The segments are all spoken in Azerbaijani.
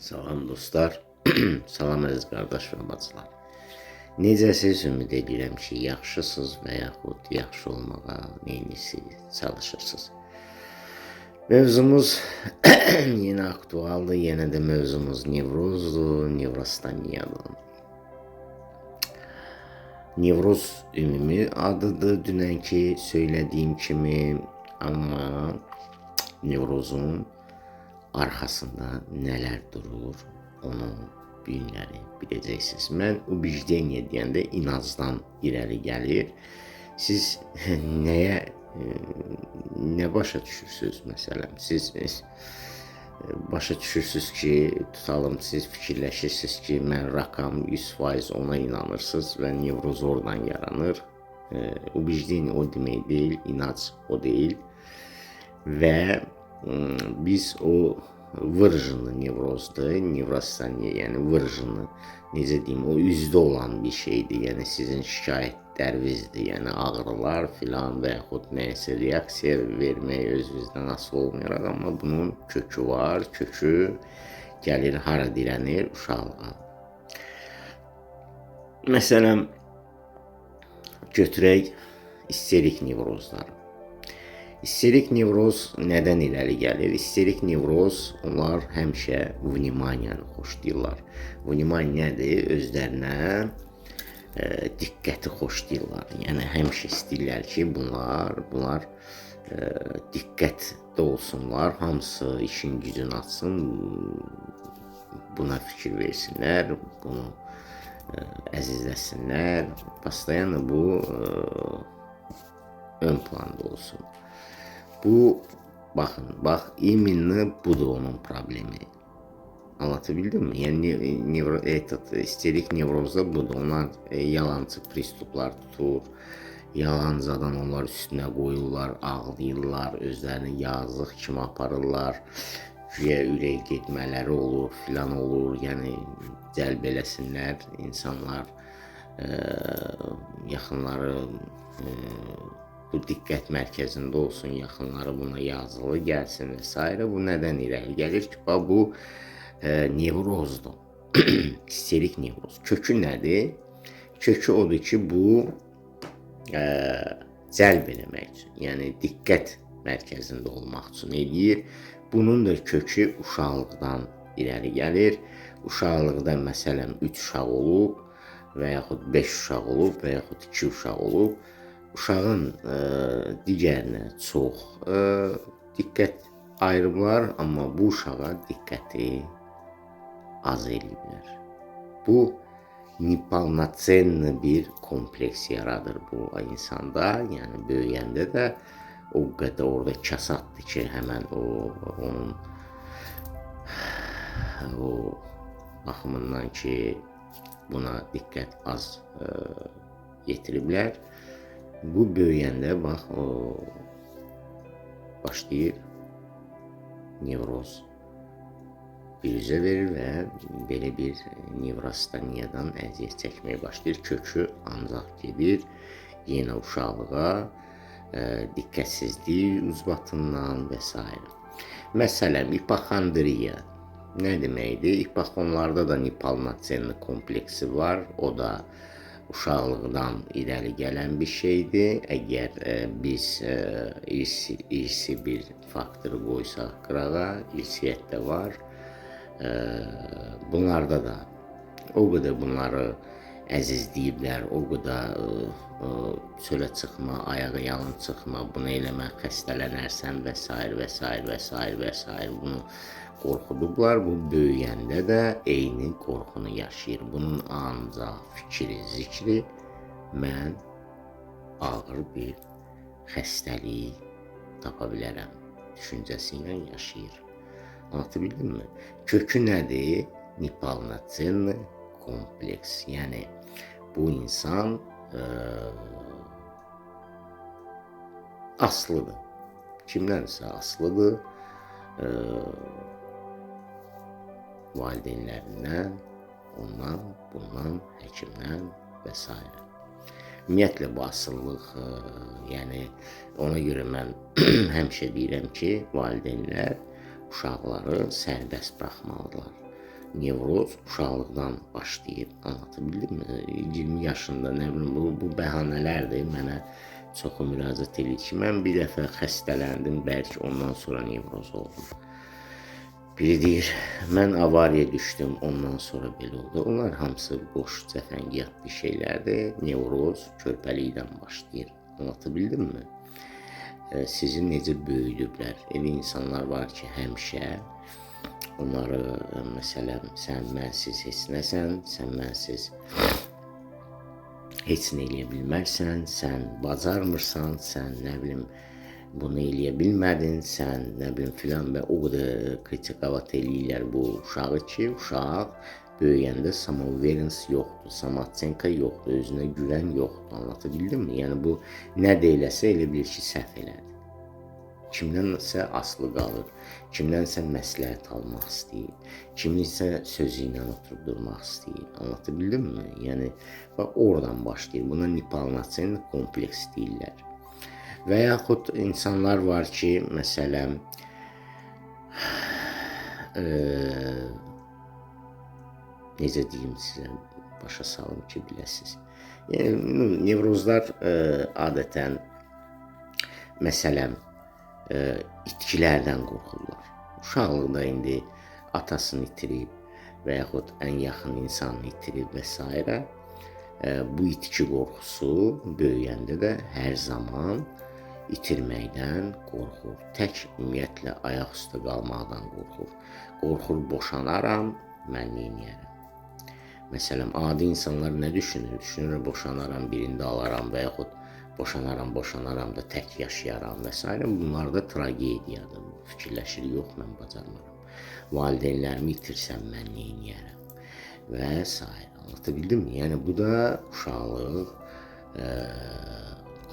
Salam dostlar, salam əziz qardaş və bacılar. Necəsiz, ümid edirəm ki, yaxşısınız və yaxud yaxşı olmağa neynisiniz, çalışırsınız. Mövzumuz yenə aktualdır, yenə də mövzumuz nevrozdur, nevrostaniyadır. Nevroz ümumi adıdır, dünənki söylədiyim kimi, amma nevrozun arxasında nələr durur, onu bu günləri biləcəksiniz. Mən ubijdeniye deyəndə inazdan irəli gəlir. Siz nəyə nə başa düşürsünüz məsələn? Siz başa düşürsünüz ki, tutalım siz fikirləşirsiniz ki, mən rakam 100% ona inanırsınız və nevroz oradan yaranır. Ubijdeniye o demək deyil, inac o deyil. Və biz o выраженный nevrozdur, nevrostaniya, yəni выраженный, necə deyim, o üzdə olan bir şeydir. Yəni sizin şikayətlərinizdir, yəni ağrılar filan və yaxud nəyisə reaksiya vermək özünüzdən asılı olmayaraq, amma bunun kökü var. Kökü gəlir hara dirənir? Uşaqlığa. Məsələn, götürək isterik nevrozları. İsterik nevroz nədən irəli gəlir? İsterik nevroz, onlar həmişə vnimaniyanı xoşlayırlar. Vnimaniya nədir? Özlərinə diqqəti xoşlayırlar. Yəni həmişə istəyirlər ki, bunlar diqqətdə olsunlar, hamısı işin gücünü atsın, buna fikir versinlər, bunu əzizləsinlər. Постоянно bu ön planda olsun. Bu, baxın, bax, именно budur onun problemi. Anlatabildim mi? Yəni isterik nevrozda budur. Onlar yalancı pristuplar tutur. Yalancadan onlar üstünə qoyurlar, ağlayırlar, özlərini yazıq kimi aparırlar. Güya ürək getmələri olur, filan olur. Yəni cəlb eləsinlər insanlar, yaxınları bu diqqət mərkəzində olsun, yaxınları buna yazılı gəlsin və s. Bu nədən irəli gəlir ki, bax, bu nevrozdur. İsterik nevroz. Kökü nədir? Kökü odur ki, bu cəlb eləmək üçün, yəni diqqət mərkəzində olmaq üçün eləyir. Bunun da kökü uşaqlıqdan irəli gəlir. Uşaqlıqda məsələn 3 uşaq olub və yaxud 5 uşaq olub və yaxud 2 uşaq olub. Uşağın digərinə çox diqqət ayırıblar, amma bu uşağa diqqəti az eləyiblər. Bu nepolnotsenli bir kompleks yaradır bu insanda. Yəni böyüyəndə də o qədər orada kasatdır ki, həmən o onun o baxımından ki, buna diqqət az yetiriblər. Bu böyüyəndə bax o başlayır nevroz birüzə verir və belə bir nevrostaniyadan əziyyət çəkməyə başlayır. Kökü ancaq gedir yenə uşaqlığa, diqqətsizlik uzbatından və s. Məsələn, ipoxondriya nə deməkdir? İpoxonlarda da nepolnotsenli kompleksi var. O da uşaqlıqdan irəli gələn bir şeydir. Əgər biz irsi bir faktoru qoysaq qırağa, irsiyyət də var. Bunlarda da o qədər bunları əzizləyiblər, o qədər çölə çıxma, ayağa yalın çıxma, bunu eləmə, xəstələnərsən və s. və s. və s. və s. Bunu qorxudublar. Bu böyüyəndə də eyni qorxunu yaşayır. Bunun ancaq fikri, zikri mən ağır bir xəstəlik tapa bilərəm düşüncəsi ilə yaşayır. Anlatabildim mi? Kökü nədir? Nepolnotsenli kompleks. Yəni bu insan asılıdır. Kimdənsə asılıdır. Valideynlərindən, ondan, bundan, həkimdən və s. Ümumiyyətlə bu asılılıq, yəni ona görə mən həmişə deyirəm ki, valideynlər uşaqları sərbəst buraxmalıdırlar. Nevroz uşaqlıqdan başlayır. Anlatabildim mi? 20 yaşında, nə bilim, bu bəhanələrdir. Mənə çoxu müraciət eləyir ki, mən bir dəfə xəstələndim, bəlkə ondan sonra nevroz oldum. Biri deyir, mən avariyaya düşdüm, ondan sonra belə oldu. Onlar hamısı boş, cəfəngiyat bir şeylərdir. Nevroz körpəlikdən başlayır. Anlatabildim mi? Sizi necə böyüdüblər? Elə insanlar var ki, həmişə onları, məsələn, sən mənsiz heç nəsən, sən mənsiz heç nə eləyə bilməzsən, sən bacarmırsan, sən nə bilim bunu eləyə bilmədin, sən nə bilim filan və o qədər kritikavat eləyirlər bu uşağı ki, uşaq böyüyəndə samouverence yoxdur, samoocenka yoxdur, özünə güvən yoxdur. Anlatabildim mi? Yəni bu nə də eləsə elə bilir ki, səhv elədi. Kimdənsə asılı qalır, kimdənsə məsləhət almaq istəyir, kiminsə sözü ilə oturub durmaq istəyir. Anlatabildim mi? Yəni bax oradan başlayır. Buna nepolnotsenli kompleks deyirlər. Və yaxud insanlar var ki, məsələn, necə deyim sizə, başa salım ki, biləsiniz. Yəni nevrozlar adətən, məsələn, itkilərdən qorxurlar. Uşaqlıqda indi atasını itirib və yaxud ən yaxın insanını itirib və s. Bu itki qorxusu böyüyəndə də hər zaman itirməkdən qorxur. Tək ümumiyyətlə ayaq üstə qalmaqdan qorxur. Qorxur boşanaram, mən neyniyərəm? Məsələn, adi insanlar nə düşünür? Düşünür, boşanaram, birində alaram və yaxud boşanaram da tək yaşayaram və s. Bunlar da tragediyadır. Fikirləşir, yox, mən bacarmıram. Valideynlərimi itirsəm, mən neyniyərəm? Və s. Anlatabildim mi? Yəni, bu da uşaqlıq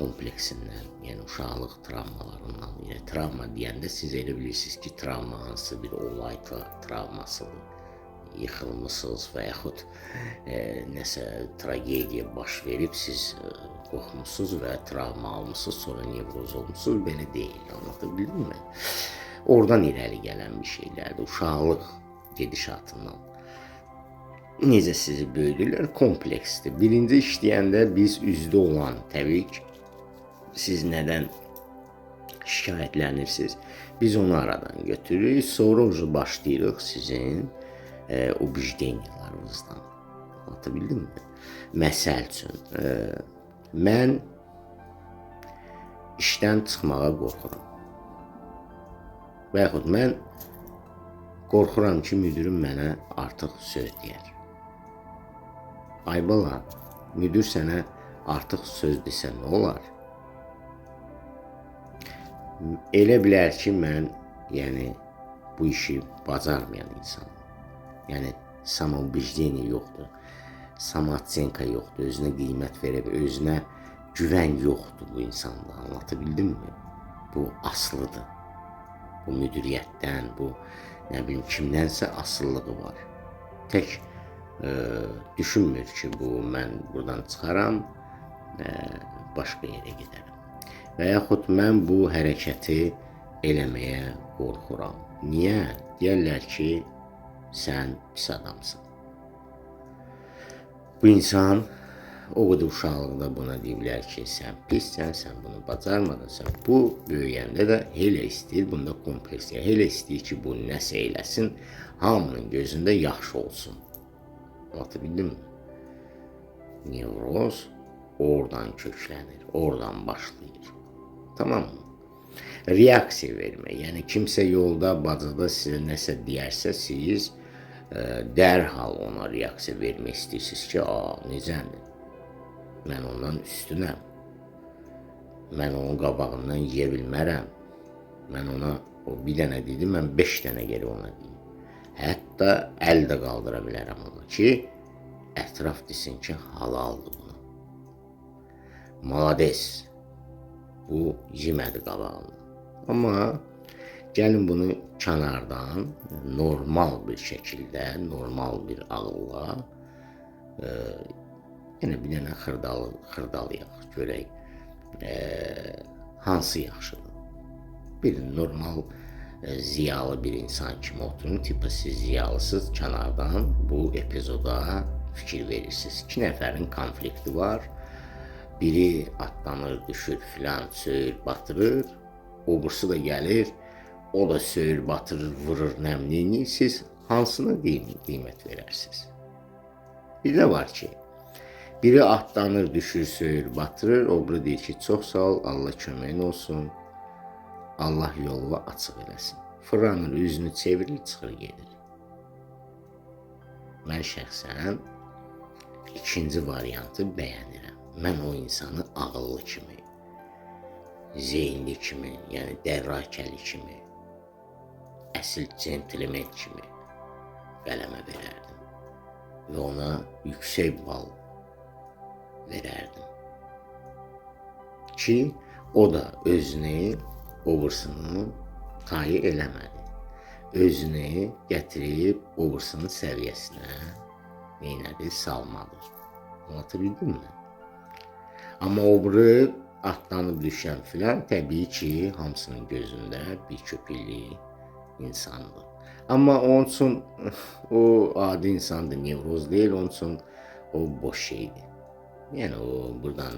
kompleksindən, yəni uşaqlıq travmalarından. Yəni, travma deyəndə siz elə bilirsiniz ki, travma hansı bir olay travmasıdır. Yıxılmısınız və yaxud nəsə tragediya baş verib, siz qorxmusunuz və travma almısınız, sonra nevroz olmusunuz. Belə deyil, anlatabildim mi? Oradan irəli gələn bir şeylərdir, uşaqlıq gedişatından. Necə sizi böyüdürlər? Kompleksdir. Birinci işləyəndə biz üzdə olan, təbii ki, siz nədən şikayətlənirsiniz, biz onu aradan götürürük, sonra başlayırıq sizin ubijdenyalarınızdan. Anlatabildim mi? Məsəl üçün, mən işdən çıxmağa qorxuram. Və yaxud mən qorxuram ki, müdürüm mənə artıq söz deyər. Ay bala, müdür sənə artıq söz desə nə olar? Elə bilər ki, mən yəni, bu işi bacarmayan insanım. Yəni, samoubejdeniya yoxdur, samoocenka yoxdur, özünə qiymət verə bilir, özünə güvən yoxdur bu insanda, anlatabildim mi? Bu asılıdır, bu müdiriyyətdən, bu nə bilim kimdənsə asılılığı var. Tək düşünmür ki, bu mən buradan çıxaram, başqa yerə gedərəm. Və yaxud mən bu hərəkəti eləməyə qorxuram. Niyə? Deyərlər ki, sən pis adamsan. Bu insan o qədər uşaqlıqda buna deyiblər ki, sən pissən, sən bunu bacarmadın, sən bu böyüyəndə də elə istəyir, bunda kompleks, elə istəyir ki, bu nəsə eləsin, hamının gözündə yaxşı olsun. Anlatabildim mi? Nevroz oradan köklənir, oradan başlayır. Tamam mı? Reaksiya vermək, yəni kimsə yolda, bacada sizə nəsə deyərsə, siz dərhal ona reaksiya vermək istəyirsiniz ki, necədir? Mən ondan üstünəm. Mən onun qabağından yeyə bilmərəm. Mən ona, o bir dənə dedi, mən 5 dənə geri ona deyim. Hətta əl də qaldıra bilərəm ona ki, ətraf desin ki, halaldır buna. Malades, bu yemədi qabağından. Amma gəlin bunu kənardan, normal bir şəkildə, normal bir ağılla yenə bir dənə xırdalayaq, görək hansı yaxşıdır. Bir normal Ziyalı bir insan kimi oturun, tipa siz ziyalısız, kənardan bu epizoda fikir verirsiniz. 2 nəfərin konflikti var. Biri atlanır, düşür filan, söyür, batırır. O birisi da gəlir, o da söyür, batırır, vurur, nəmliyini. Siz hansına qiymət verərsiniz? Bir də var ki, biri atlanır, düşür, söyür, batırır, o biri deyir ki, çox sağ ol, Allah köməyin olsun, Allah yolunu açıq eləsin. Fırlanır, üzünü çevirir, çıxır, gedir. Mən şəxsən ikinci variantı bəyənirəm. Mən o insanı ağıllı kimi, zeyinli kimi, yəni dərrakəli kimi, əsl centilmen kimi qələmə verərdim və ona yüksək bal verərdim ki, o da özünü, o birisini tayi eləmədi. Özünü gətirib o birisinin səviyyəsinə neynədi, salmadı. Anlatabildim mi? Amma o biri atlanıb düşən filan təbii ki, hamısının gözündə bir köpikli insandır. Amma onun üçün o adi insandır, nevroz deyil, onun üçün o boş şeydir. Yəni o buradan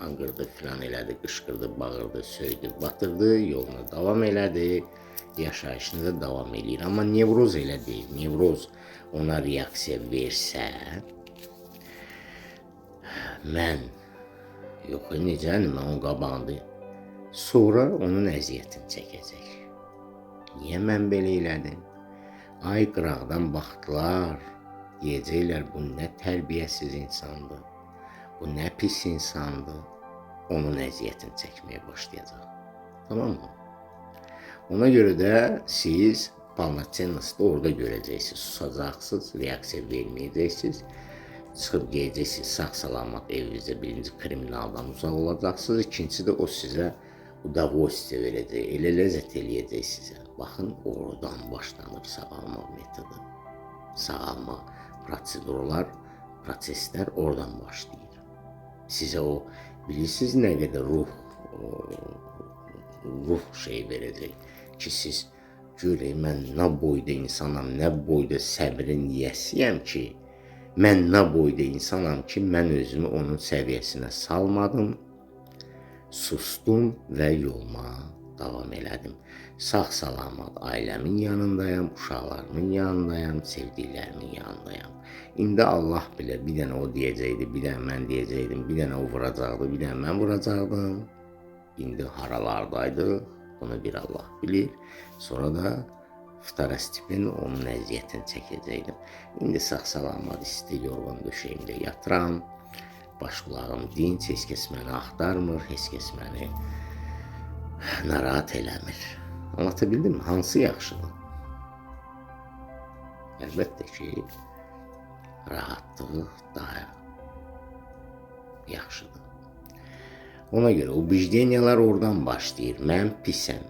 anqırdı filan elədi, qışqırdı, bağırdı, söydü, batırdı, yoluna davam elədi, yaşayışını da davam eləyir. Amma nevroz elə deyil. Nevroz ona reaksiya versə, mən yox, necəni mən onun qabağında, sonra onun əziyyətini çəkəcək. Niyə mən belə elədim? Ay qıraqdan baxdılar, deyəcəklər bu nə tərbiyəsiz insandır, bu nə pis insandır. Onun əziyyətini çəkməyə başlayacaq. Tamam mı? Ona görə də siz polnotsennosti orada görəcəksiniz, susacaqsınız, reaksiya verməyəcəksiniz. Çıxıb gedəcəksiniz sağ-salamat evinizə, birinci kriminaldan uzaq olacaqsınız, ikincisi də o sizə udovostiya verəcək, elə ləzzət eləyəcək sizə. Baxın, oradan başlanır sağalma metodu. Sağalma prosedurlar, proseslər oradan başlayır. Sizə o, bilirsiniz nə qədər ruh şey verəcək ki, siz görək, mən nə boyda insanam, nə boyda səbrin yiyəsiyəm ki, mən nə boyda insanam ki, mən özümü onun səviyyəsinə salmadım, sustum və yoluma davam elədim. Sağ-salamat ailəmin yanındayam, uşaqlarımın yanındayam, sevdiklərimin yanındayam. İndi Allah bilir, bir dənə o deyəcəkdi, bir dənə mən deyəcəkdim, bir dənə o vuracaqdı, bir dənə mən vuracaqdım. İndi haralardaydıq, bunu bir Allah bilir. Sonra da Ftarastipin onun əziyyətini çəkəcəkdim. İndi sağ-salamat isti yorğan döşəyimdə yatıram. Baş qulağım dinc, heç kəs məni axtarmır, heç kəs məni narahat eləmir. Anlatabildim mi? Hansı yaxşıdır? Əlbəttə ki, rahatlıq daha yaxşıdır. Ona görə ubijdenyalar oradan başlayır. Mən pisəm.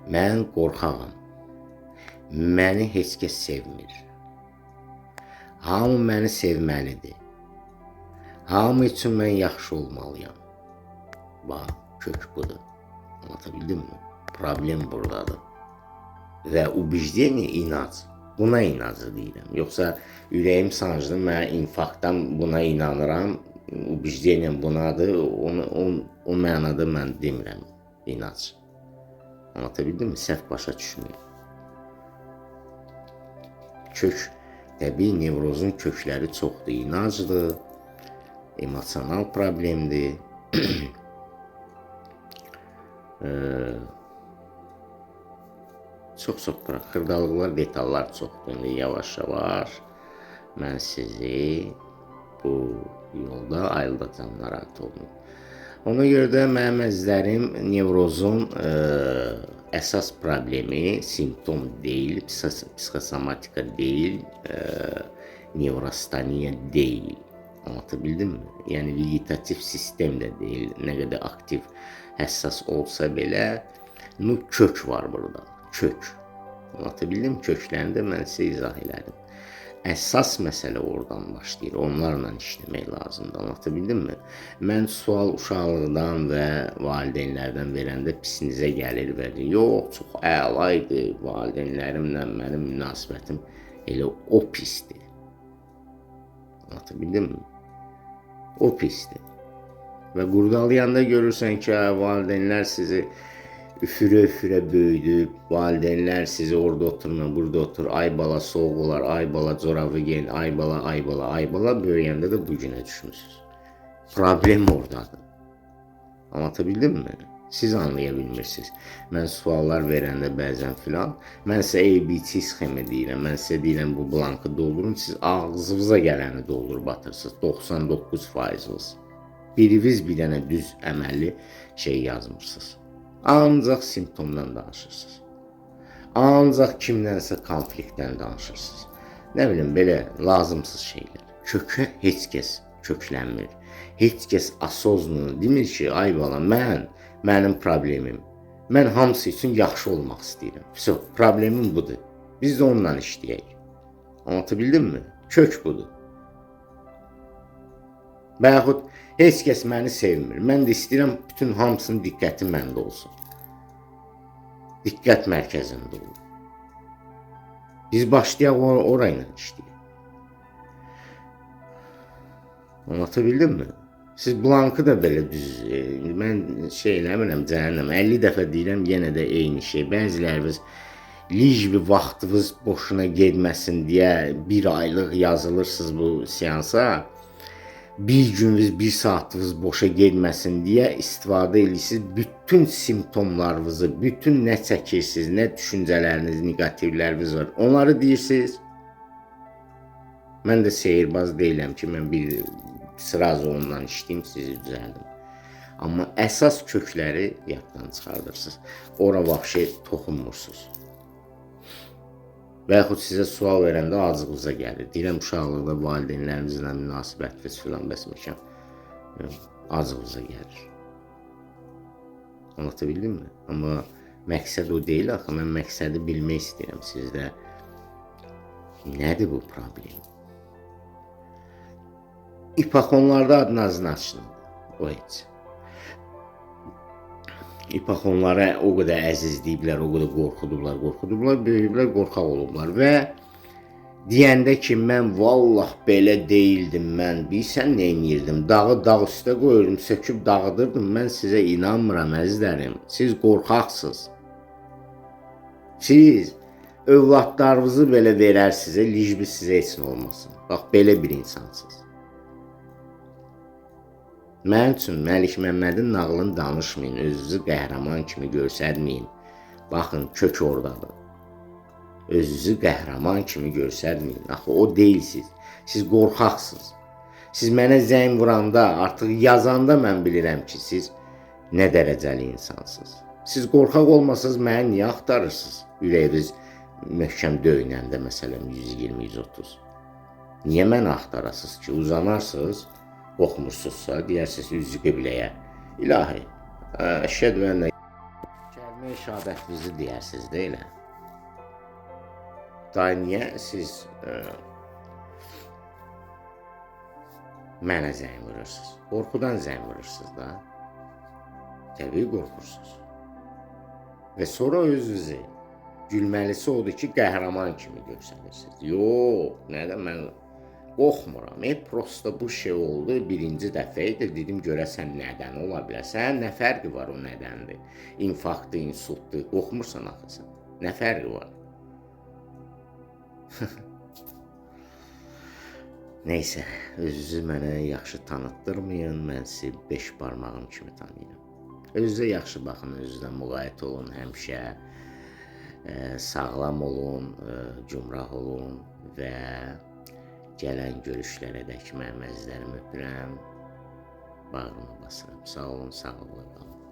Mən qorxağam. Məni heç kəs sevmir. Hamı məni sevməlidir. Hamı üçün mən yaxşı olmalıyam. Bax, kök budur. Anlatabildim mi? Problem buradadır. Və ubijdenye inac. Buna inacı deyirəm. Yoxsa ürəyim sancdı, mən infarktdan buna inanıram. Ubijdeniyem bunadır. O mənada mən demirəm inac. Anlatabildim mi? Səhv başa düşməyin. Kök, təbii nevrozun kökləri çoxdur. İnacdır, emosional problemdir. Çox-çox xırdalıqlar, detallar çoxdur. İndi yavaş-yavaş mən sizi bu yolda ayıldacam, narahat olmayın. Ona görə də mənim əzizlərim, nevrozun əsas problemi simptom deyil, psixosomatika deyil, nevrostaniya deyil. Anlatabildim mi? Yəni vegetativ sistem də deyil, nə qədər aktiv, həssas olsa belə, kök var burada, kök. Anlatabildim? Köklərini də mən sizə izah elədim. Əsas məsələ oradan başlayır. Onlarla işləmək lazımdır. Anlatabildim mi? Mən sual uşaqlıqdan və valideynlərdən verəndə pisinizə gəlir və deyir, yox, çox əla idi. Valideynlərimlə mənim münasibətim elə o pisdir. Anlatabildim mi? O pisdir. Və qurdalayanda görürsən ki, valideynlər sizi üfürə-üfürə böyüdüb, valideynlər sizi orada oturma, burada otur, ay bala soğuk olar, ay bala corabı geyin, ay bala, ay bala, ay bala, böyüyəndə də bu günə düşmüsünüz. Problem oradadır. Anlatabildim mi? Siz anlaya bilmirsiniz. Mən suallar verəndə bəzən filan, mən sizə ABC sxemi deyirəm, mən sizə deyirəm bu blankı doldurun, siz ağzınıza gələni doldurub atırsınız, 99%-niz. Biriniz bir dənə düz əməlli şey yazmırsınız. Ancaq simptomdan danışırsınız. Ancaq kimdənsə konfliktdən danışırsınız. Nə bilim, belə lazımsız şeylər. Kökə heç kəs köklənmir. Heç kəs asoznunu demir ki, ay bala, mənim problemim. Mən hamısı üçün yaxşı olmaq istəyirəm. Vso, problemim budur. Biz də onunla işləyək. Anlatabildim mi? Kök budur. Və yaxud heç kəs məni sevmir. Mən də istəyirəm bütün hamısının diqqəti məndə olsun. Diqqət mərkəzində olur. Biz başlayaq orayla işləyək. Anlatabildim mi? Siz blankı da belə düz, mən şey eləmirəm, cəhənnəm, 50 dəfə deyirəm, yenə də eyni şey. Bəziləriniz lij bir vaxtınız boşuna getməsin deyə bir aylıq yazılırsınız bu seansa. Bir gününüz, bir saatınız boşa getməsin deyə istifadə edirsiniz. Bütün simptomlarınızı, bütün nə çəkirsiniz, nə düşüncələriniz, negativləriniz var, onları deyirsiniz. Mən də sehirbaz deyiləm ki, mən bir sırazu ondan işləyim, sizi düzəldim. Amma əsas kökləri yaddan çıxardırsınız. Ora vəbşə toxunmursunuz. Və yaxud sizə sual verəndə acığınıza gəlir. Deyirəm, uşaqlıqda valideynlərimizlə münasibətiniz filan bəsməkən acığınıza gəlir. Anlatabildim mi? Amma məqsəd o deyil axı. Mən məqsədi bilmək istəyirəm sizdə. Nədir bu problem? İpoxonlarda adnaznaçnıdır. O heç. İpoxonlara o qədər əzizləyiblər, o qədər qorxudublar, böyüyüblər, qorxaq olublar və deyəndə ki, mən vallah belə deyildim, mən bilsən nə eləyirdim, dağı dağ üstə qoyurdum, söküb dağıdırdım, mən sizə inanmıram əzizlərim, siz qorxaqsınız. Siz övladlarınızı belə verərsiniz, licbi sizə heç nə olmasın. Bax, belə bir insansınız. Mənim üçün Məlik Məmmədin nağılını danışmayın, özünüzü qəhrəman kimi göstərməyin. Baxın, kök oradadır. Özünüzü qəhrəman kimi göstərməyin. Axı, o deyilsiniz. Siz qorxaqsınız. Siz mənə zəng vuranda, artıq yazanda mən bilirəm ki, siz nə dərəcəli insansınız. Siz qorxaq olmasanız məni niyə axtarırsınız? Ürəyiniz möhkəm döyünəndə, məsələn, 120-130. Niyə məni axtarasınız ki, uzanarsınız? Qorxmursunuzsa, deyərsiniz üzü qibləyə. İlahi, əşhədü ən kəlmə-i şəhadətinizi deyərsiniz, deyil? Daha niyə siz mənə zəng vurursunuz? Qorxudan zəng vurursunuz da. Təbii qorxursunuz. Və sonra özünüzü gülməlisi odur ki, qəhrəman kimi göstərirsiniz. Yox, nədən mən qorxmuram. Prosta bu şey oldu, birinci dəfə idi. Dedim, görəsən nədən ola bilər? Sənin nə fərqi var o nədəndir? İnfarktdır, insultdur, qorxmursan axı sən. Nə fərqi var? Neysə, özünüzü mənə yaxşı tanıtdırmayın. Mən sizi 5 barmağım kimi tanıyıram. Özünüzə yaxşı baxın, özünüzə müğayət olun həmişə. Sağlam olun, cümrah olun və gələn görüşlərə dək mənim əzizlərimi öpürəm, bağrıma basıram. Sağ olun, sağlıqla qalın.